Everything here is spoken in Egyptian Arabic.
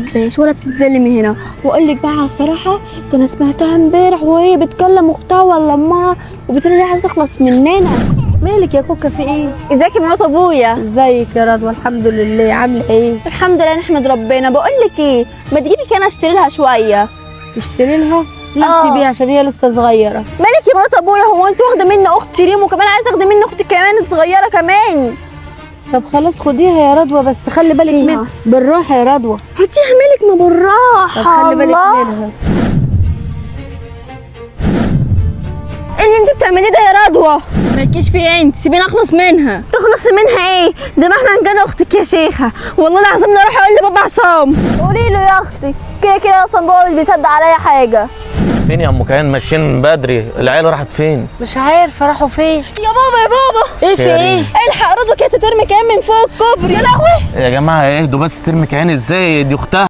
بتحبهاش ولا بتتظلم هنا. واقول لك بقى على الصراحة، ده انا سمعتها امبارح وهي بتكلم اختها ولا امها وبتقول لها عايزه تخلص مننا. مالك يا كوكا، في ايه؟ ازيك يا مرات ابويا؟ ازيك يا رضوى؟ الحمد لله. عامله ايه؟ الحمد لله نحمد ربنا. بقول لك ايه، ما تجيبي كان اشتري لها شوية. تشتري لها؟ لا آه. سيبيها عشان هي لسه صغيرة. مالك يا مرات ابويا، هو انت واخده مني اختي ريم وكمان عايزه تاخدي مني اختي كمان الصغيرة كمان؟ طب خلاص خديها يا رضوى، بس خلي بالك هاتيها. منها بالراحة يا رضوى. هاتيها. مالك؟ ما بالراحة. طب خلي بالك الله. منها. ايه اللي انت بتعمليه ده يا رضوى؟ مالكيش فيها انت، سيبيني اخلص منها. تخلصي منها ايه؟ ده مهما كان اختك يا شيخه، والله العظيم لا اروح اقول لبابا عصام. قولي له يا اختي، كده كده اصلا بابا مش بيصدق عليا حاجة. فين يا ام كيان؟ ماشيين من بدري، العيال راحت فين؟ مش عارفه راحوا فين. يا بابا يا بابا، ايه في ايه؟ الحق رضوى كانت ترمي كيان من فوق الكوبري. يا لهوي يا جماعة اهدوا بس، ترمي كيان ازاي؟ دي اختها.